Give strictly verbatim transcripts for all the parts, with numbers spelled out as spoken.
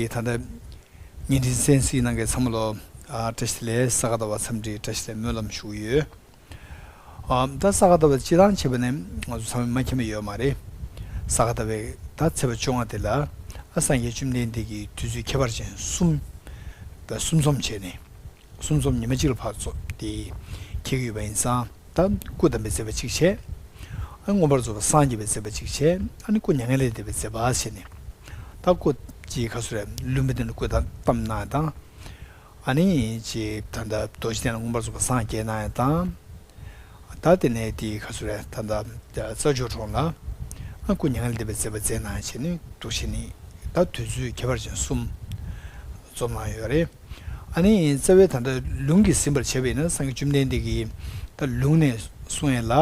ད་ལྟ་བརྙན་འཕྲིན་གསན་གཟིགས་གནང་མཁན་ཚང་མ་ལ་ཨ་བཀྲ་ཤིས་བདེ་ལེགས། ས་ག་ཟླ་བ་འཚམས་འདྲིའི་བཀྲ་ཤིས་བདེ་ལེགས་སྨོན་ལམ་ཞུ་གི་ཡོད། ཨ་ད་ས་ག་ཟླ་བ་སྤྱི་བཏང་བྱས་པ་ནས་ང་ཚོ་ཚང་མས་མ་མཁྱེན་པ་ཡོད་མ་རེད། ས་ག་ཟླ་བའི་ད་ཚེས་པ་བཅོ་ལྔ་དེ་ལ་ཨ་སངས་རྒྱས་བཅོམ་ལྡན་འདས་ཀྱི་དུས་ཚོད་ཁྱད་པར་ཅན་གསུམ་པ་གསུམ་འཛོམས་བྱས་ནས། གསུམ་འཛོམས་ཉི་མ་གཅིག་ལ་ཕར་ཚོགས་ཏེ་འཁེལ་གྱི་ཡོད་པ་ཡིན་ཙང་། ད་སྐུ་བལྟམས་པའི་མཛད་པ་གཅིག་བྱས། ཨ་མངོན་པར་རྫོགས་པར་སངས་རྒྱས་པའི་མཛད་པ་གཅིག་བྱས། ཨ་ནི་སྐུ་མྱ་ངན་ལས་འདས་པའི་མཛད་པ་བྱས་ནས། ད་སྐུ་ཅིག་ག་ཚོད་རེད། ལུམྦི་ནི་ལ་སྐུ་བལྟམས་གནང་ཡ་དང་། ཨ་ནི་ཅིག་ད་ལྟ་རྡོ་རྗེ་གདན་ལ་མངོན་པར་རྫོགས་པར་སངས་རྒྱས་གནང་ཡ་དང་། ད་དེ་ནས་དེ་ག་ཚོད་རེད། ད་ལྟ་རྩེ་སྦྱོར་གྲོང་ལ་ཨ་སྐུ་མྱ་ངན་ལས་འདས་པའི་མཛད་པ་མཛད་གནང་བྱས་ནས་འདུག་བྱས་ནས། ད་དུས་ཚོད་ཁྱད་པར་ཅན་གསུམ་འཛོམས་གནང་ཡོད་རེད། ཨ་ནི་རྩ་བའི་ད་ལྟ་ལུང་གིས་ཟིན་པར་བྱས་པ་ཡིན་ན། སངས་རྒྱས་བཅོམ་ལྡན་འདས་ཀྱིས་ད་ལུང་ནས་གསུངས་ཡ་ལ།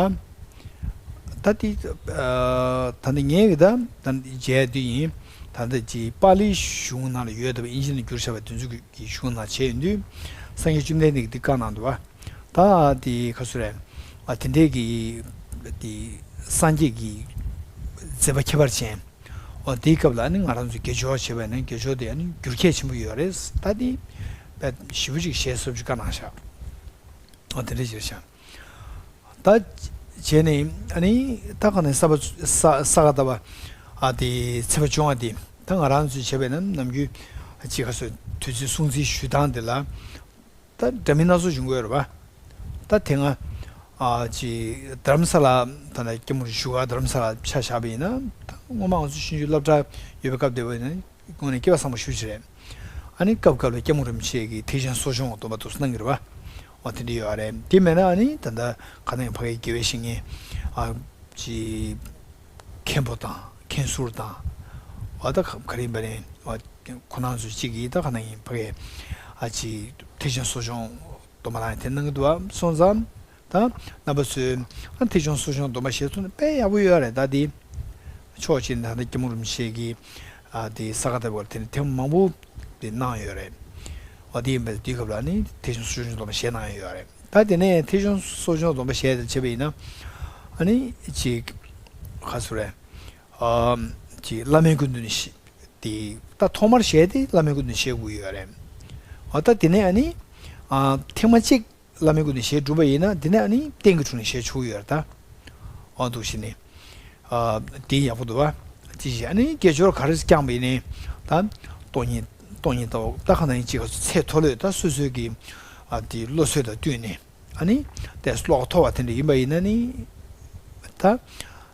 ད་དེ་ཨ་ད་ལྟ་ངས་ཀྱི་ད་ད་མཇལ་དུས་ཡིན། ད་ལྟ་ཅིག་པཱ་ལིའི་གཞུང་ནང་ལ་ཡོད་བསྡད་པ། དབྱིན་ཇི་ནང་བསྒྱུར་བཞག་པའི་དེ་ཚོ་གི་གཞུང་ནང་མཇལ་ཡོང་དུས། སངས་རྒྱས་བཅོམ་ལྡན་འདས་ཀྱིས་འདི་བཀའ་གནང་འདུག་བ། ད་དེ་ག་ཚོད་རེད། ཨ་དེ་འདྲས་ཀྱི་དེ་སངས་རྒྱས་ཀྱི་མཛད་པ་ཁྱད་པར་ཅན། འོ་དེའི་སྐབས་ལ་ཨ་ནི་ང་རང་ཚོས་དགེ་སྦྱོར་བྱེད་པ་ཡིན་ན། དགེ་སྦྱོར་དེ་ཨ་ནི་འགྱུར་ཁྱད་ཆེན་པོ་ཡོད་རེད། ད་དེ་དཔེ་ཞིབ་པོ་ཅིག་ཞལ་གསོ་བཅུག་བཀའ་གནང་ཤག་འོ་དེ་འདྲས་བྱས་ཤག་ད་བྱས་ནས་ཨ་ནི་ད་ག་ནས་ས་པ་ས་ས་ག་ཟླ་བ་ཨ་དེ་ཚེས་པ་བཅོ་ལྔ་དེ། ད་ང་རང་ཚོས་བྱས་པ་ཡིན་ན། ནམ་རྒྱུན་ཅིག་ག་ཚོད་དུས་ཚོད་སྲུང་བརྩི་ཞུ་སྟངས་དེ་ལ་ད་འདྲ་མིན་སྣ་ཚོགས་བྱུང་གི་ཡོད་རེད་པ། ད་དེ་སྔ་ཨ་ཅིག་རྡ་རམ་ས་ལ། ད་ལྟ་སྐྱབས་མགོན་བཞུགས་སྒར་རྡ་རམ་ས་ལ་ཆ་བཞག་པ་ཡིན་ན། ད་སྔོན་མ་ང་ཚོ་ཆུང་ཆུང་སློབ་གྲྭ་ཡོད་པའི་སྐབས་དེ་བ་ཡིན་ན། དངོས་གནས་སྐལ་བ་བཟང་པོ་ཞེ་པོ་ཅིག་རེད། ཨ་ནི་སྐབས་སྐབས་ལ་སྐྱབས་མགོན་རིན་པོ་ཆེ་གིས་ཐེག་ཆེན་གསོ་སྦྱོང་སྡོམ་པ་འདུག་སེ་གནང་གི་རེད་པ། འོ་དེ་འདྲ་ཡོད་རེད། དེ་མེད་ན་ཨ་ནི་ད་ལྟ་ག་ནང་ཕ་གིའི་དགེ་བའི་བཤེས་གཉེན་ཨ་ཅིག་མཁན་པོ་དང་མཁན་ཟུར་དང་། འོ་ད་ག་ག་རེ་ཡིན་པ་རེད། འོ་ཁོ་རང་ཚོ་གཅིག་གིས་ད་ག་ནང་ཡིན་ཕ་གིའི་ཨ་ཅིག་ཐེག་ཆེན་གསོ་སྦྱོང་སྡོམ་པ་ལ་ཡང་དེ་གནང་གི་འདུག་བ། སོང་ཙང་ད་རྣམ་པ་ཚོས་ཨ་ཐེག་ཆེན་གསོ་སྦྱོང་སྡོམ་པ་བཞེས་ཐུབ་ན་དཔེ་ཡག་པོ་ཡོད་རེད། ད་དེ་ཕྱོགས་གཅིག་ནས་ད་ལྟ་སྐྱབས་མགོན་རིན་པོ་ཆེ་གིས་ཨ་དེ་ས་ག་ཟླ་བར་དེ་ནས་ཐེངས་མང་པོ་དེ་གནང་ཡོད་རེད། འོ་དེ་ཡིན་པའི་དུས་སྐབས་ལ་ནི་ཐེག་ཆེན་གསོ་སྦྱོང་སྡོམ་པ་བཞེས་གནང་ཡོད་རེད། ད་དེ་ནས་ཐེག་ཆེན་གསོ་སྦྱོང་སྡོམ་པ་བཞེས་དེ་བྱས་པ་ཡིན་ན། ཨ་ནི་ཅིག་ག་ཚོད་རེད། ཨ་ཅིག་བླ་མའི་སྐུ་མདུན་ནས་ཤི་དེ་ད་ཐོག་མར་བཞེས་དེ་བླ་མའི་སྐུ་མདུན་ནས་བཞེས་དགོས་ཡོད་རེད། འོ་ད་དེ་ནས་ཨ་ནི་ཨ་ཐེངས་མ་གཅིག་བླ་མའི་སྐུ་ནས་ཞལ་བསྒྲུབས་པ་ཡིན་ན། འདི་ནས་ཨ་ནི་རྟེན་གྱི་དྲུང་ནས་ཞལ་ཆོག་ཡོད་རེད་ད། འོ་འདུག་བྱས་ནས། ཨ་འདི་ཡག་པོ་འདུག་བ། ཅི་ཞིག་ཨ་ནི་དགེ་སྦྱོར་ག་རེ་བསྐྱངས་པ་ཡིན་ནའི་ད་སྟོང་ཉིད་སྟོང་ཉིད་ལྟ་བ་ད་ག་ནང་བཞིན་ཅིག་ཚེ་མཐོ་ལོས་ད་སོ་སོའི་གི་ཨ་དེ་བློ་ཚོད་དང་བསྟུན་ནས། ཨ་ནི་དེ་བློ་ཁོག་མཐོ་བ་དེ་འདྲ་ཡིན་པ་ཡིན་ན་ནི་ད།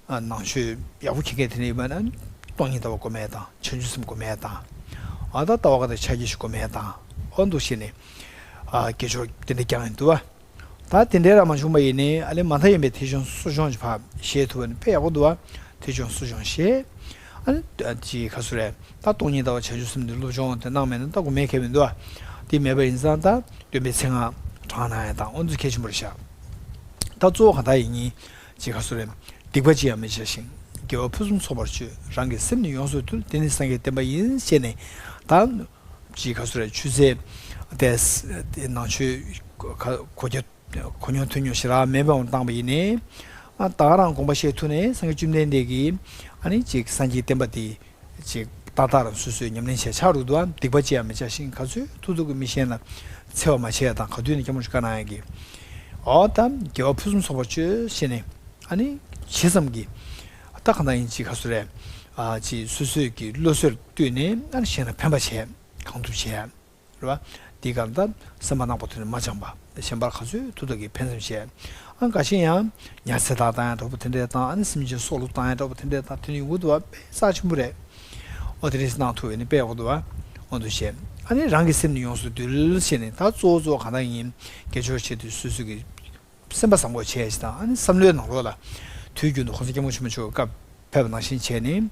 ཨ་ནང་ཆོས་ཡག་པོ་མཁྱེན་མཁན་དེ་འདྲ་ཡིན་པ་ན། སྟོང་ཉིད་ལྟ་བ་སྒོམ་ཡས་དང་། བྱང་ཆུབ་སེམས་སྒོམ་ཡས་དང་། ཨ་ད་ལྟ་བ་ག་དང་ཕྱག་རྒྱ་ཞིག་སྒོམ་ཡས་དང་། འོ་འདུག་བྱས་ནས་ཨ་དགེ་སྦྱོར་དེ་འདྲ་བསྐྱངས་ཡིན་འདུག་བ། ད་དེ་འདྲའི་ར་མ་བྱུང་བ་ཡིན་ནའི་ཨ་ལེ་མ་མཐའ་ཡིན་པའི་ཐེག་ཆེན་གསོ་སྦྱོང་ཅིག་ཕར་བཞེས་ཐུབ་པ་ནི་དཔེ་ཡག་པོ་འདུག་བ། ཐེག་ཆེན་གསོ་སྦྱོང་བཞེས། ཨ་ནི་ཅིག་ག་ཚོད་རེད། ད་སྟོང་ཉིད་ལྟ་བ་བྱང་ཆུབ་སེམས་འདི་སློབ་སྦྱོང་དེ་གནང་མེད་ན་ད་དགོས་མེད་མཁན་མི་འདུག་བ། དེ་མེད་པ་ཡིན་ཙང་ད་སྟོན་པའི་མཚན་སྔགས་བགྲང་གནང་ཡས་དང་། འོ་འདི་གལ་ཆེན་པོ་རེད་ཤག་ད་གཙོ་བོ་གང་ལྟར་ཡིན་ཉིན་ཅིག་ག་ཚོད་རེད། སྡིག་པ་ཅི་ཡང་མི་བྱ་ཞིང་། དགེ་བ་ཕུན་སུམ་ཚོགས་པར་སྤྱོད། རང་གི་སེམས་ནི་ཡོངས་སུ་འདུལ། དེ་ནི་སངས་རྒྱས་བསྟན་པ་ཡིན། ཞེས་ནས་ད་ཅིག་ག་ཚོད་རེད། ཆུ་ཚོད་དེ་དེ་ནང་ཆོས་གོ་རྒྱུ་གོ་མྱོང་ཐོས་མྱོང་ཞེ་དྲག་མེད་པའི་དབང་དུ་བཏང་བ་ཡིན་ནའི། ཨ་ད་ག་རང་དགོངས་པ་བཞེས་ཐུབ་ནས་སངས་རྒྱས་བཅོམ་ལྡན་འདས་ཀྱིས་ཨ་ནི་ཅིག་སངས་རྒྱས་བསྟན་པ་དེ་ཅིག་ཏག་ཏག་རང་སོ་སོས་ཉམས་ལེན་བྱས་ཆགས་འགྲོ་འདུག་བ། སྡིག་པ་ཅི་ཡང་མི་བྱ་ཞིང་། ག་ཚོད་ཐུབ་ཐུབ་ཀྱིས་མི་གཞན་ལ་འཚེ་བ་མ་བྱེད་ཡ་དང་། ག་དུས་ནས་སྐྱབས་མགོན་ཞིག་བཀའ་གནང་ཡ་གི། འོ་ད་དགེ་བ་ཕུན་སུམ་ཚོགས་པར་སྤྱོད་ཞེས་ནས། ཨ་ནི་ཇི་ཙམ་གྱིས་ད་གང་ལྟར་ཡིན་ཅིག་ག་ཚོད་རེད། ཨ་ཅིག་སོ་སོས་ཀྱི་བློ་གསལ་བཏུས་ནས་ཨ་ནི་གཞན་ལ་ཕན་པ་བྱས། གང་ཐུབ་བྱས། རེད་བ། དེའི་སྐབས་ད་སེམས་པ་ནག་པོ་དེ་ནི་མ་བཅངས་པ། གཞན་པར་ག་ཚོད་ཐུབ་ཐུབ་ཀྱིས་ཕན་སེམས་བྱས། ཨ་འགའ་ཞིག་ཡང་ཉ་ཚེ་བདག་བཏང་ཡ་འདྲ་པོ་དེ་འདྲས་བཏང་། ཨ་ནི་སེམས་ཅན་སྲོག་བླུ་བཏང་ཡ་འདྲ་པོ་དེ་འདྲས་བཏང་། དེ་ནི་ཡོང་གི་འདུག་བ། དཔེ་རྩ་ཆེན་པོ་རེད། འོ་དེ་འདྲས་གནང་ཐུབ་པ་ཡིན་ན་དཔེ་ཡག་པོ་འདུག་བ། འོ་འདུག་བྱས། ཨ་ནི་རང་གི་སེམས་ནི་ཡོངས་སུ་འདུལ་ཞེས་ནས། ད་གཙོ་བོ་གཙོ་བོ་གང་ལྟར་ཡིན། དགེ་སྦྱོར་བྱེད་དུས་སོ་སོ་གི་སེམས་པ་བཟང་པོ་བྱས་ཤིག་དང་། ཨ་ནི་བསམ་བློའི་ནང་ལོགས་ལ་དུས་རྒྱུན་དུ་གོང་ས་སྐྱབས་མགོན་ཆེན་པོ་མཆོག་སྐབས་ཕེབས་པ་ནང་བཞིན་བྱས་ནས།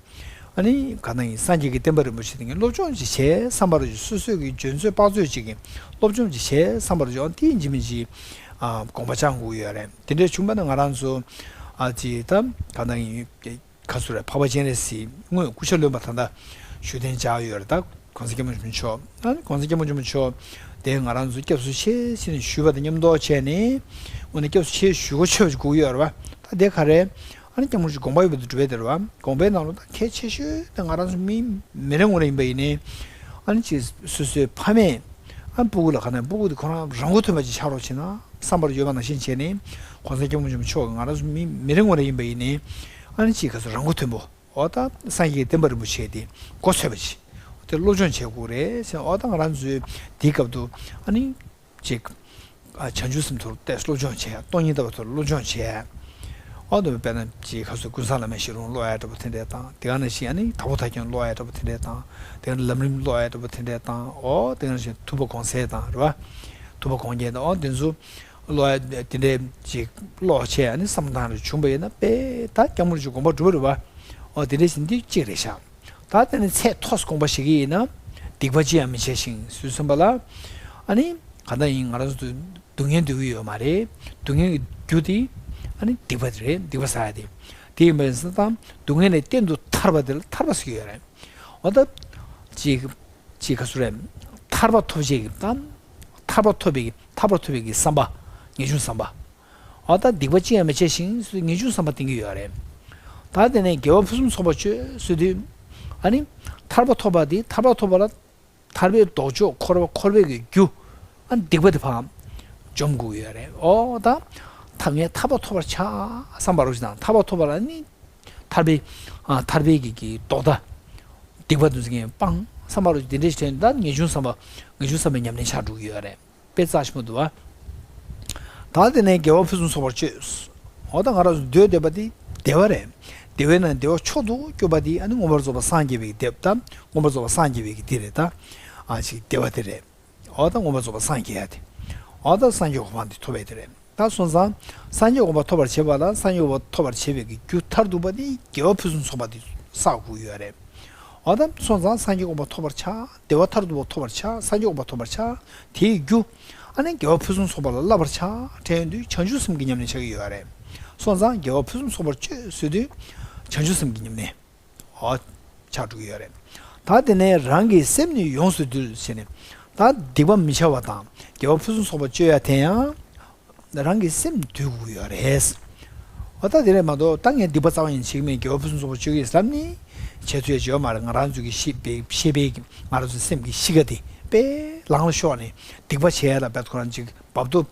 ཨ་ནི་གང་ལྟར་ཡིན། སངས་རྒྱས་ཀྱི་བསྟན་པ་རིན་པོ་ཆེ་དེ་ངས་སློབ་སྦྱོང་ཅིག་བྱས་བསམ་པ་རུ་ཅིག་སོ་སོས་ཀྱི་འཇོན་ཚོད་དཔག་ཚོད་ཅིག་གི་སློབ་སྦྱོང་ཅིག་བྱས་བསམ་པ་རུ་ཅིག་འོ་དེ་ཡིན་གཅིག་མིན་གཅིག་ཨ་དགོངས་པ་བཅངས་དགོས་ཀྱི་ཡོད་རེད། དེ་འདྲས་བྱུང་བ་ན་ང་རང་ཚོ་ཨ་ཅིག་ད་གང་ལྟར་ཡིན། ག་ཚོད་རེད། འཕགས་པ་སྤྱན་རས་གཟིགས་དངོས་སྐུ་ཤ་རློན་པ་ད་ལྟ་བཞུགས་གདན་འཇགས་ཡོད་རེད། ད་གོང་ས་སྐྱབས་མགོན་ཆེན་པོ་མཆོག་ཨ་ནི་གོང་ས་སྐྱབས་མགོན་ཆེན་པོ་མཆོག་དེ་ང་རང་ཚོ་སྐྱབས་སུ་མཆི་ཞེས་ནས་ཞུས་པ་དང་མཉམ་དུ་བྱས་ནས། དངོས་གནས་སྐྱབས་སུ་མཆི་ཞུ་དགོས་ཆོག་ཅིག་དགོས་ཀྱི་ཡོད་རེད་བ། ད་དེ་ག་རེ། ཨ་ནི་སྐྱབས་མགོན་ཆེན་དགོངས་པ་ཡོད་པའི་དུ་སྒྲུབ་པའི་དེ་རེད་བ། དགོངས་པའི་ནང་ལོགས་ད་གལ་ཆེ་ཤོས་དེ་ང་རང་ཚོ་མི་མི་རེ་ངོ་རེ་ཡིན་པ་ཡིན་ནའི། ཨ་ནི་ཅིག་སོ་སོའི་ཕ་མས་ཨ་ནི་སྤུ་གུ་ལ་ག་ནས་སྤུ་གུ་དེ་ཁོ་རང་རང་མགོ་ཐོན་པ་ཅིག་ཆགས་རོགས་བྱེད་ན་བསམ་པར་ཡོད་པ་ནང་བཞིན་བྱས་ནས་གོང་ས་སྐྱབས་མགོན་ཆེན་པོ་མཆོག་གིས་ང་རང་ཚོ་མི་མི་རེ་ངོ་རེ་ཡིན་པ་ཡིན་ནའི་ཨ་ནི་ཅིག་ག་ཚོད་རང་མགོ་ཐོན་པོ། འོ་ད་སངས་རྒྱས་བསྟན་པ་རིན་པོ་ཆེ་དེ་མགོ་ཚོས་པ་ཅིག་དེ་སློབ་སྦྱོང་བྱེད་དགོས་རེད་ཟེར། འོ་ད་ང་རང་ཚོའི་དེའི་སྐབས་དུ་ཨ་ནི་ཅིག་ཨ་བྱང་ཆུབ་སེམས་ཐོག་ཏུ་སློབ་སྦྱོང་བྱས། སྟོང་ཉིད་ལྟ་བ་ཐོག་སློབ་སྦྱོང་བྱས། འོ་དེ་དཔེར་ན་ཅིག་ག་ཚོད་ཀུན་བཟང་བླ་མའི་ཞལ་ལུང་ཀློག་ཡ་འདྲ་པོ་དེ་འདྲས་དང་། དེ་ག་ནང་བཞིན་ཨ་ནི་དྭགས་པོ་ཐར་རྒྱན་ཀློག་ཡ་འདྲ་པོ་དེ་འདྲས་དང་། དེ་ག་ནང་ལམ་རིམ་ཀློག་ཡ་འདྲ་པོ་དེ་འདྲས་དང་། འོ་དེ་ག་ནང་བཞིན་ཐུབ་པ་གོང་གསལ་དང་རེད་བ། ཐུབ་པ་གོང་རྒྱན་དང་འོ་དེ་ཚོ་ཀློག་ཡ་དེ་འདྲས་ཅིག་ཀློག་བྱས་ཨ་ནི་བསམ་བློ་བཏང་རེ་བྱུང་པ་ཡིན་ན་དཔེ་ད་སྐྱབས་མགོན་གྱི་དགོངས་པ་འགྲུབ་རེད་བ། འོ་དེ་འདྲས་ཞིག་འདི་གཅིག་རེད་ཤག་ད་དེ་ནི་ཚད་མཐོ་སུ་དགོངས་པ་བཞེས་ཀྱི་ཡིན་ན། སྡིག་པ་ཅི་ཡང་མི་བྱས་ཤིང་ཟེར་གསུངས་པ་ལ། ཨ་ནི་གང་ལྟར་ཡིན་ང་རང་ཚོ་སྡུག་བསྔལ་འདོད་ཀྱི་ཡོད་མ་རེད། སྡུག་བསྔལ་གྱི་རྒྱུ་དེ་ཨ་ནི་སྡིག་པ་དེ་རེད། སྡིག་པ་བསགས་ཡ་དེ། དེ་ཡིན་པ་ཡིན་ཙང་སྡུག་བསྔལ་ལས་གཏན་དུ་ཐར་པ་དེ་ལ་ཐར་པ་ཟེར་གྱི་ཡོད་རེད། འོ་ད་ཅིག་ཅིག་ག་ཚོད་རེད། ཐར་པ་ཐོབ་བྱེད་ཀྱི་དང་། ཐར་པ་ཐོབ་པའི་ཐར་པ་ཐོབ་པའི་གི་བསམ་པ། ངེས་འབྱུང་བསམ་པ། འོ་ད་སྡིག་པ་ཅི་ཡང་མི་བྱས་ཤིང་ངེས་འབྱུང་བསམ་པ་བསྟེན་གྱི་ཡོད་རེད། ད་དེ་ནས་དགེ་བ་ཕུན་སུམ་ཚོགས་པར་སྤྱོད་ཟེར་དུས། ཨ་ནི་ཐར་པ་ཐོབ་པ་དེ་ཐར་པ་ཐོབ་པ་ལ་ཐར་པའི་ལྡོག་ཕྱོགས་འཁོར་བ་འཁོར་བའི་གི་རྒྱུ། ཨ་ནི་སྡིག་པ་དེ་ཕར་འཇོམས་དགོས་ཀྱི་ཡོད་རེད། འོ་ད་ཐར་ངས་ཐར་པ་ཐོབ་པར་བྱ་བསམ་པ་རོ་ཞིག་དང་། ཐར་པ་ཐོབ་པ་ལ་ནི་ཐར་པའི་ཨ་ཐར་པའི་གི་གི་ལྡོག་ཟླ། སྡིག་པ་དེ་ཚོ་ངས་སྤང་བསམ་པ་རོ་ཞིག་དེ་འདྲས་ཞིག་དོན་ད་ངེས་འབྱུང་བསམ་པ། ངེས་འབྱུང་བསམ་པའི་ཉམས་ལེན་ཆགས་འགྲོ་གི་ཡོད་རེད། དཔེ་རྩ་ཆེན་པོ་འདུག་བ། ད་དེ་ནས་དགེ་བ་ཕུན་སུམ་ཚོགས་པར་སྤྱོད། འོ་ད་ང་རང་ཚོ་འདོད་འདོད་པ་དེ་བདེ་བ་རེད། བདེ་བའི་ནང་བདེ་བ་མཆོག་ཏུ་གྱུར་པ་དེ་ཨ་ནི་མངོན་པར་རྫོགས་པར་སངས་རྒྱས་པའི་གི་བདེ་བ་དང་། མངོན་པར་རྫོགས་པར་སངས་རྒྱས་པའི་གི་དེ་རེད་ད། ཨ་ཅིག་བདེ་བ་དེ་རེད། འོ་ད་མངོན་པར་རྫོགས་པར་སངས་རྒྱས་ཡ་དེ། འོ་ད་སངས་རྒྱས་གོ་འཕང་དེ་ཐོབ་པ་དེ་རེད། ད་སོང་ཙང་སངས་རྒྱས་གོ་འཕང་ཐོབ་པར་བྱེད་པ་ལ་སངས་རྒྱས་གོ་འཕང་ཐོབ་པར་བྱེད་པའི་གི་རྒྱུ་མཐར་ཐུག་པ་དེ་དགེ་བ་ཕུན་སུམ་ཚོགས་པ་དེ་བསགས་དགོས་ཡོད་རེད། འོ་ད་སོང་ཙང་སངས་རྒྱས་གོ་འཕང་ཐོབ་པར་བྱ། བདེ་བ་མཐར་ཐུག་པ་ཐོབ་པར་བྱ། སངས་རྒྱས་གོ་འཕང་ཐོབ་པར་བྱ། དེའི་རྒྱུ། ཨ་ནི་དགེ་བ་ཕུན་སུམ་ཚོགས་པ་ལ་བསླབ་པར་བྱ། དྲན་དུས་བྱང་ཆུབ་སེམས་ཀྱི་ཉམས་ལེན་བྱ་གི་ཡོད་རེད། སོང་ཙང་དགེ་བ་ཕུན་སུམ་ཚོགས་པར་སྤྱོད་ཟེར་དུས། བྱང་ཆུབ་སེམས་ཀྱི་ཉམས་ལེན། འོ། ཆགས་འགྲོ་གི་ཡོད་རེད། ད་དེ་ནས་རང་གི་སེམས་ནི་ཡོངས་སུ་འདུལ་ཟེར་ནས། ད་སྡིག་པ་མི་བྱ་བ་དང་དགེ་བ་ཕུན་སུམ་ཚོགས་པ་སྤྱོད་ཡ་དེ་ཡང་། རང་གི་སེམས་འདུལ་དགོས་ཀྱི་ཡོད་རེད། འོ་ད་དེ་རེད་མ་གཏོགས་ད་ངས་སྡིག་པ་རྩ་བ་ཉིད་བྱེད་ཀྱི་མེད། དགེ་བ་ཕུན་སུམ་ཚོགས་པ་སྤྱོད་ཀྱི་ཡིན་ཟེར་ནི། བྱེད་ཐུབ་ཡ་ཅིག་ཡོད་མ་རེད། ང་རང་ཚོ་གི་ཤེས་པའི་ཤེས་པའི་ང་རང་ཚོའི་སེམས་ཀྱི་གཤིས་ཀ་དེ་དཔེ་ལངས་ལ་ཤོར་ནས་སྡིག་པ་བྱེད་ཡ་ལ་དཔེ་ཁོ་རང་ཅིག་བབ་ཏོ།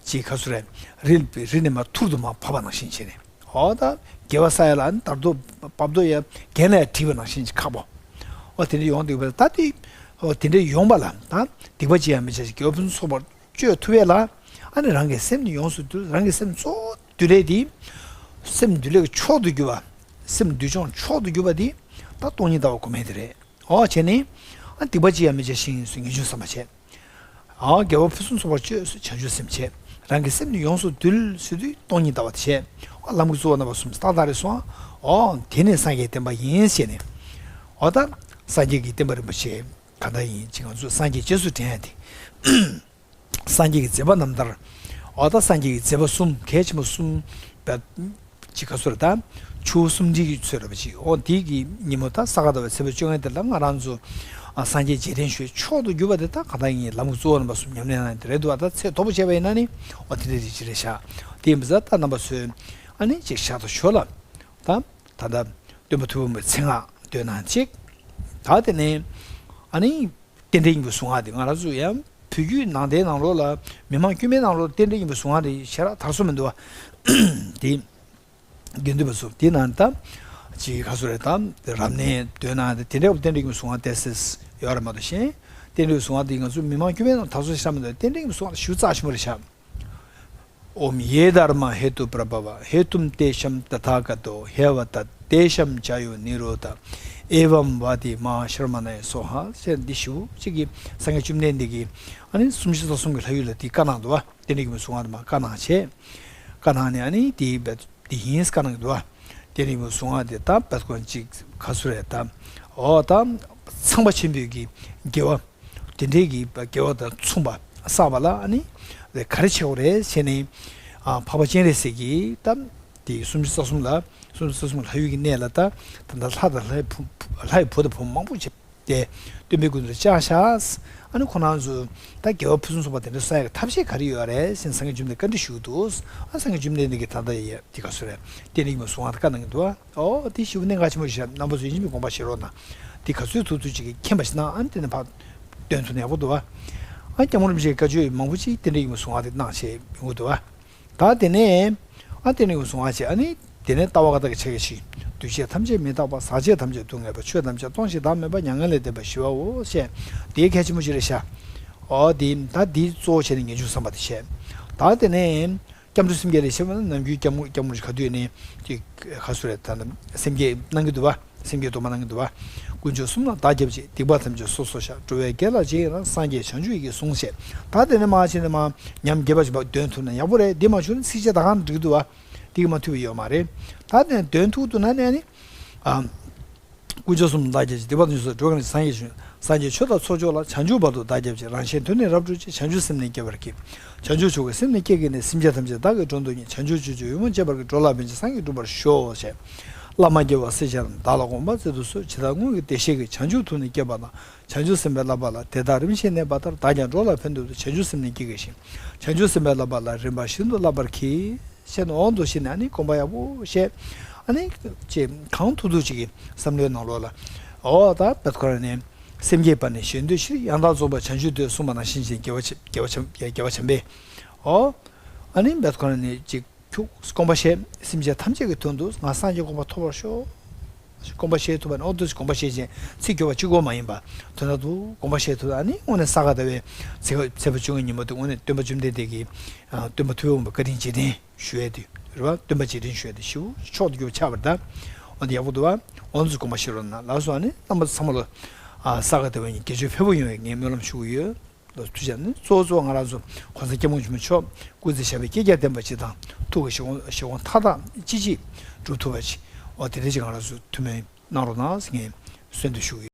ཅིག་ག་ཚོད་རེད། རི་རི་ནས་མར་ཐུར་དུ་མར་བབས་པ་ནང་བཞིན་བྱས་ནས། འོ་ད་དགེ་བ་བསགས་ཡ་ལ་ནི་དར་མདོ་བབ་མདོ་ཡ་རྒན་ལ་ཡ་བྲིས་པ་ནང་བཞིན་གྱི་ཁག་པོ། འོ་དེ་འདྲ་ཡོང་འདུག་པས། ད་དེ་འོ་དེ་འདྲ་ཡོང་པ་ལ་ད་སྡིག་པ་ཅི་ཡང་མི་བྱ་ཞིང་དགེ་བ་ཕུན་སུམ་ཚོགས་པར་སྤྱོད་ཐུབ་ཡས་ལ། ཨ་ནི་རང་གི་སེམས་ནི་ཡོངས་སུ་འདུལ། རང་གི་སེམས་གཙོ་བོ་འདུལ་ལས་དེ། སེམས་འདུལ་ལས་ཀྱི་མཆོག་ཏུ་གྱུར་པ། སེམས་འདུལ་སྦྱོང་མཆོག་ཏུ་གྱུར་པ་དེ། ད་སྟོང་ཉིད་ལྟ་བ་སྒོམ་ཡས་དེ་རེད། འོ་བྱས་ནས། ཨ་སྡིག་པ་ཅི་ཡང་མི་བྱ་ཞིང་ཟེར་ངེས་འབྱུང་བསམ་པ་བྱས། ཨ་དགེ་བ་ཕུན་སུམ་ཚོགས་པར་སྤྱོད་ཟེར་བྱང་ཆུབ་སེམས་བྱས། རང་གི་སེམས་ནི་ཡོངས་སུ་འདུལ་ཟེར་དུས་སྟོང་ཉིད་ལྟ་བ་དེ་བྱས། ཨ་ལམ་གྱི་གཙོ་བོ་རྣམ་པ་གསུམ་ཏག་ཏག་རེད་སོང་། ཨོ་དེ་ནི་སངས་རྒྱས་བསྟན་པ་ཡིན་ཞེས་ནས། ཨོ་ད་སངས་རྒྱས་ཀྱི་བསྟན་པ་རིན་པོ་ཆེ་ག་འདྲ་ཡིན་ཅིག་ང་ཚོས་སངས་རྒྱས་རྗེས་སུ་དྲན་ཡ་དེ། སངས་རྒྱས་ཀྱི་མཛད་པ་རྣམ་ཐར། ཨོ་ད་སངས་རྒྱས་ཀྱི་མཛད་པ་གསུམ་གལ་ཆེན་པོ་གསུམ་པ། ཅིག་ག་ཚོད་རེད་ད། ཆུ་བོ་སུམ་སྒྲིལ་གྱི་ཚོད་རེད་པ་ཅིག་ཨོ་དེ་གི་ཉིན་མོ་ད་ས་ག་ཟླ་བའི་ཚེས་པ་བཅོ་ལྔ་དེ་ལ་ང་རང་ཚོ། ཨ་སངས་རྒྱས་རྗེས་དྲན་ཞུ་མཆོག་ཏུ་གྱུར་པ་དེ་ད་ག་ད་ཡིན་ལམ་གྱི་གཙོ་བོ་རྣམ་པ་གསུམ་ཉམས་ལེན་གནང་དེ་རེད་འདུག་ཨ་ད་ཚེ་དོག་པོ་བྱས་པ་ཡིན་ན་ནི་ཨོ་དེ་འདྲ་རེད་ཅི་རེད་ཤག་དེ་ཡིན་པ་ས་ད་རྣམ་པ་ཚོས་ཨ་ནི་ཅིག་ཤག་ད་ཞོ་ལ། ད་ད་ལྟ་སྟོན་པ་ཐུབ་པ་མའི་མཚན་སྔགས་འདོན་གནང་ཅིག་ད་དེ་ནས་ཨ་ནི། རྟེན་འབྲེལ་སྙིང་པོའི་གཟུངས་སྔགས་དེ་ང་རང་ཚོ་ཡང་བོད་བརྒྱུད་ནང་བསྟན་ནང་ལོགས་ལ་མི་མང་དཀྱུས་མའི་ནང་ལོགས་རྟེན་འབྲེལ་སྙིང་པོའི་གཟུངས་སྔགས་དེ་ཞེ་དྲག་དར་སོང་མི་འདུག་བ། དེ་དགེ་འདུན་པ་ཚོ་དེ་ནང་ད་ཅིག་ག་ཚོད་རེད་ད་རབ་གནས་འདོན་གནང་དེ་དེ་འདྲའི་རྟེན་འབྲེལ་སྙིང་པོའི་གཟུངས་སྔགས་ཏོག་ཙམ་ཡོད་རེད་མ་གཏོགས་གཞན། རྟེན་འབྲེལ་སྙིང་པོའི་གཟུངས་སྔགས་དེ་ང་ཚོ་མི་མང་དཀྱུས་མའི་ནང་དར་སོང་ཞེ་དྲག་མི་འདུག་རྟེན་འབྲེལ་སྙིང་པོའི་གཟུངས་སྔགས་དེ་ཞེ་པོ་རྩ་ཆེན་པོ་རེད་ཤག་ཨོཾ་ཡེ་དྷརྨཱ་ཧེ་ཏུ་པྲ་བྷ་ཝ་ཧེ་ཏུམ་ཏེ་ཤམ་ཏ་ཐཱ་ག་ཏོ་ཧེ་ཝ་ཏ་ཏེ་ཤམ་ཇཱ་ཡོ་ནི་རོ་དྷ། ཨེ་ཝམ་བ་ཏི་མ་ཧཱ་ཤྲ་མ་ཎཱ་ཡེ་སྭཱ་ཧཱ་ཟེར་འདི་ཞུ་ཅིག་གི་སངས་རྒྱས་བཅོམ་ལྡན་འདས་ཀྱིས་ཨ་ནི་སུམ་ཅུ་རྩ་གསུམ་གྱི་ལྷ་ཡུལ་ལ་འདི་བཀའ་གནང་འདུག་བ། རྟེན་འབྲེལ་སྙིང་པོའི་གཟུངས་སྔགས་དེ་མར་བཀའ་གནང་བྱས། བཀའ་གནང་ནས་ཨ་ནི་དེ་འདི་ཡིན་བཀའ་གནང་གི་འདུག་བ། རྟེན་འབྲེལ་སྙིང་པོའི་གཟུངས་སྔགས་དེ་ད་བད་ཀོན་ཅིག་ག་ཚོད་རེད་ད། ཨོ་ད་ཚངས་པ་ཆེན་པོའི་གི་དགེ་བ། དེ་འདྲའི་གི་དགེ་བ་དང་མཚུངས་པ་བསགས་པ་ལ་ཨ་ནི་ག་རེ་བྱེད་དགོས་རེད་ཟེར་ནས། ཨ་འཕགས་པ་སྤྱན་རས་གཟིགས་ཀྱིས་ད་དེ་སུམ་ཅུ་རྩ་གསུམ་ལ་སུམ་ཅུ་རྩ་གསུམ་ལྷ་ཡུལ་གྱི་གནས་ལ་ད་ད་ལྟ་ལྷ་དང་ལྷའི་བུ་ལྷའི་བུ་དང་བུ་མོ་མང་པོ་བྱས་ཏེ་སྟོན་པའི་སྐུ་མདུན་དུ་བཅར་ཤག་ཨ་ནི་ཁོང་རྣམ་ཚོས་ད་དགེ་བ་ཕུན་སུམ་ཚོགས་པ་དེ་འདྲ་བསགས་ཡག་ཐབས་ཤེས་ག་རེ་ཡོད་རེད་ཟེར་ནས་སངས་རྒྱས་བཅོམ་ལྡན་འདས་བཀའ་འདྲི་ཞུ་གི་འདུག་ཨ་སངས་རྒྱས་བཅོམ་ལྡན་འདས་ཀྱིས་ད་ལྟ་ཡ་དེ་ག་ཚོད་རེད་རྟེན་འབྲེལ་སྙིང་པོའི་གཟུངས་སྔགས་དེ་བཀའ་གནང་གི་འདུག་ཨ། ཨོ་དེ་ཞེ་པོ་གནད་འགག་ཆེན་པོ་ཞིག་རེད། རྣམ་པ་ཚོས་ཡིན་གཅིག་མིན་གཅིག་དགོངས་པ་བཞེས་རོགས་གནང་། དེ་ག་ཚོད་ཐུབ་ཐུབ་ཅིག་གིས་མཁྱེན་པ་ཞིག་གནང་། ཨ་ནི་དེ་ནས་ཕར་ འདོན་ཐུབ་ན་ཡག་པོ་འདུག་བ། ཨ་སྐྱབས་མགོན་རིན་པོ་ཆེའི་བཀའ་ཆོས་མང་པོ་ཅིག་དེ་འདྲ་ཡིན་པ་གསུང་བ་དེ་གནང་བྱས་ཡོང་གི་འདུག་བ། ད་དེ་ནས་ཨ་དེ་ནས་གསུང་བ་བྱས། ཨ་ནི་དེ་ནས་ལྟ་བ་བཀའ་རྟགས་ཀྱི་ཆ་ག་ཞིག་འདུས་བྱས་ཐམས་ཅད་མི་རྟག་པ། ཟག་བཅས་ཐམས་ཅད་སྡུག་བསྔལ་བ། ཆོས་ཐམས་ཅད་སྟོང་ཞིང་བདག་མེད་པ། མྱ་ངན་ལས་འདས་པ་ཞི་བའོ་ཞེས། དེའི་གལ་ཆེན་པོ་ཞིག་རེད་ཤག་འོ་དེ་ད་དེ་གཙོ་བོ་བྱས་ནས་ངེས་འབྱུང་བསམ་པ་དེ་བྱས། ད་དེ་ནས་སྐྱབས་འགྲོ་སེམས་བསྐྱེད་ལས་བྱེད་པ་ན། ནམ་རྒྱུན་སྐྱབས་མགོན་སྐྱབས་མགོན་རིན་པོ་ཆེ་ག་དུས་ནས་ཅིག་ག་ཚོད་རེད། ད་ནི་སེམས་བསྐྱེད་གནང་གི་འདུག་བ། སེམས་བསྐྱེད་སྡོམ་པ་གནང་གི་འདུག་བ། དཀོན་མཆོག་གསུམ་ལ་བདག་སྐྱབས་མཆི། སྡིག་པ་ཐམས་ཅད་སོ་སོར་བཤགས། འགྲོ་བའི་དགེ་ལ་རྗེས་ཡི་རང་། སངས་རྒྱས་བྱང་ཆུབ་ཡི་གེ་ཟུང་ཞེས། ད་དེ་ནས་མར་བྱས་ནས་མར་ཉམས་རྒྱས་པ་ཅིག་འདོན་ཐུབ་ན་ཡག་པོ་རེད། འདི་མ་བྱུང་ན་ཚིགས་བཅད་ད་གང་འགྲིག་འདུག་བ། འདི་གིས་མ་ཐུབ་པ་ཡོད་མ་རེད། ད་དེ་འདོན་ཐུབ་འདུག་ན་ནས་ནི། ཨ། དཀོན་མཆོག་གསུམ་ལ་བདག་སྐྱབས་མཆི། སྡིག་པ་ཐམས་ཅད་སོ་སོར། འགྲོ་བའི་དགེ་ལ་རྗེས་ཡི་རང་། སངས་རྒྱས་ཆོས་དང་ཚོགས་མཆོག་ལ། བྱང་ཆུབ་བར་དུ་བདག་སྐྱབས་མཆི། རང་གཞན་དོན་ནི་རབ་བསྒྲུབ་ཕྱིར། བྱང་ཆུབ་སེམས་ནི་བསྐྱེད་པར་བགྱི། བྱང་ཆུབ་མཆོག་གི་སེམས་ནི་བསྐྱེད་བགྱིས་ནས། སེམས་ཅན་ཐམས་ཅད་བདག་གིས་སྒྲོལ་དུ་གཉེར། བྱང་ཆུབ་སྤྱོད་ཕྱིར་ཡིད་འོང་སྤྱད་པར་བགྱི། འགྲོ་ལ་ཕན་ཕྱིར་སངས་རྒྱས་འགྲུབ་པར་ཤོག་ཞེས། བླ་མ་དགེ་བ་སྲས་བཅས་རྣམས། བདག་ལ་དགོངས་པ་མཛད་དུ་གསོལ། ཇི་ལྟར་སྔོན་གྱི་བདེ་གཤེགས་ཀྱིས། བྱང་ཆུབ་ཐོབ་ནས་བསྐྱེད་པ་དང་། བྱང་ཆུབ་སེམས་དཔའི་བསླབ་པ་ལ། དེ་དག་རིམ་བཞིན་གནས་པ་ལྟར། བདག་ཀྱང་འགྲོ་ལ་ཕན་འདོད་དུ། བྱང་ཆུབ་སེམས་ནི་བསྐྱེད་བགྱི་ཞིང་། བྱང་ཆུབ་སེམས་དཔའི་བསླབ་པ་ལ། རིམ་པ་བཞིན་དུ་བསླབ་པར་གྱིས། ཞེས་ནས་འོག་ཏུ་བྱས་ནས་ཨ་ནི་དགོངས་པ་ཡག་པོ་བཞེས། ཨ་ནི་ཅེས་གང་ཐུབ་ཐུབ་ཅིག་གི་བསམ་བློའི་ནང་ལོགས་ལ། འོ་ད་བད་ཁོ་ར་ནས་སེམས་བསྐྱེད་པ་ནི་གཞན་འདོད་ཕྱིར། ཡང་དག་རྫོགས་པའི་བྱང་ཆུབ་འདོད། གསུངས་པ་ནང་བཞིན་བྱས། དགེ་བ་བྱ་དགེ་བ་བྱ་དགེ་བ་བྱམས་པས། འོ་ཨ་ནི་བད་ཁོ་ར་ནས་ཅིག་ཁྱུག་དགོངས་པ་བཞེས། སེམས་ཅན་ཐམས་ཅད་ཀྱི་དོན་དུ་ང་སངས་རྒྱས་གོ་འཕང་ཐོབ་པར་ཤོག་དགོངས་པ་བཞེས་ཐུབ་པ་ནི། འོ་དུས་དགོངས་པ་བཞེས་ཅན་ཚིག་སྐྱོ་བ་གཅིག་པོ་མ་ཡིན་པ། དོན་དག་ཏུ་དགོངས་པ་བཞེས་ཐུབ། ཨ་ནི་དངོས་གནས་ས་ག་ཟླ་བའི་ཚེས་ཚེས་པ་བཅོ་ལྔ་ཉིན་མོ་དེ་དངོས་གནས་སྟོན་པ་བཅོམ་ལྡན་འདས་ཀྱིས་སྟོན་པ་ཐུབ་པའི་དབང་པོ་བཀའ་དྲིན་རྗེས་དྲན་ཞུ་ཡས་དེ་རེད་བ། སྟོན་པ་རྗེས་དྲན་ཞུ་ཡས་དེ་ཞེ་པོ་མཆོག་ཏུ་གྱུར་པ་ཆགས་པ་རེད་ད། འོ་དེ་ཡག་པོ་འདུག་བ། འོ་དུས་དགོངས་པ་བཞེས་རོགས་གནང་ལགས་སོ། ཨ་ནི་རྣམ་པ་ཚང་མ་ལ་ས་ག་ཟླ་བའི་ཉིན་དགེ་སྦྱོར་ཕེབས་པོ་ཡོང་བའི་ངས་སྨོན་ལམ་ཞུ་གི་ཡོད། ལོ་ཐུགས་རྗེ་ཆེ། ཨ་ནི་གཙོ་བོ་གཙོ་བོ་ང་རང་ཚོ་གོང་ས་སྐྱབས་མགོན་ཆེན་པོ་མཆོག་སྐུ་ཚེ་ཞབས་པད་བསྐལ་བརྒྱར་བརྟན་པ་ཅིག་དང་། ཐུགས་ཀྱི་བཞེད་དགོངས་བཞེད་དགོངས་མཐའ་དག་ཅི་མཆིས་འགྲུབ་ཐུབ་པ་ཅིག་འོ་དེ་འདྲ་ཅིག་ང་རང་ཚོ་ཐུགས་སྨོན་གནང་རོགས་གནང་ཟེར་ངས་གསོལ་འདེབས་ཞུ་གི་ཡོད།